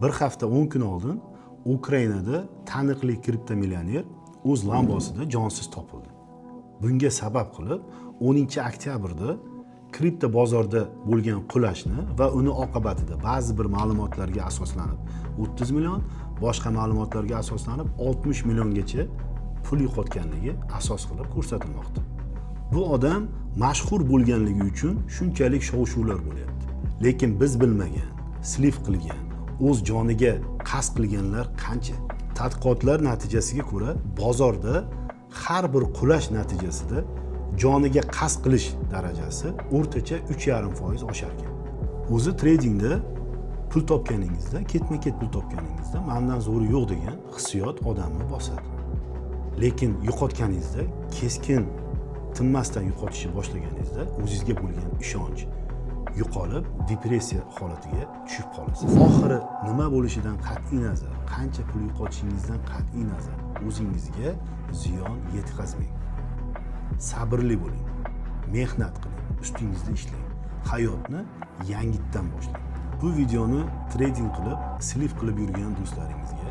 Bir hafta 10 kun oldin Ukrainada taniqli kriptomillioner o'z Lambosida jonsiz topildi. Bunga sabab qilib 10 oktyabrda kripto bozorda bo'lgan qulashni va uni oqibatida ba'zi bir ma'lumotlarga asoslanib 30 million, boshqa ma'lumotlarga asoslanib 60 milliongacha pul yo'qotganligi asos qilib ko'rsatilmoqda. Bu odam mashhur bo'lganligi uchun shunchalik shov shuvlar bo'lyapti. Lekin biz bilmagan, слив qilgan, o'z joniga qasd qilganlar qancha? Tadqiqotlar natijasiga ko'ra, bozorda har bir qulash natijasida joniga qasd qilish darajasi o'rtacha 3,5% oshar ekan. O'zi tradingda pul topganingizda, ketma ket pul topganingizda mandan zo'ri yo'q degan hissiyot odamni bosadi. Lekin yo'qotganingizda, keskin, tinmasdan yo'qotishni boshlaganingizda o'zingizga bo'lgan ishonch yo'qolib, depressiya holatiga tushib qolasiz. Oxiri nima bo'lishidan qat'iy nazar, qancha pul yo'qotishingizdan qat'iy nazar, o'zingizga ziyon yetkazmang. Sabrli bo'ling, mehnat qiling, ustingizda ishlang, hayotni yangitdan boshlang. Bu videoni trading qilib, слив qilib yurgan do'stlaringizga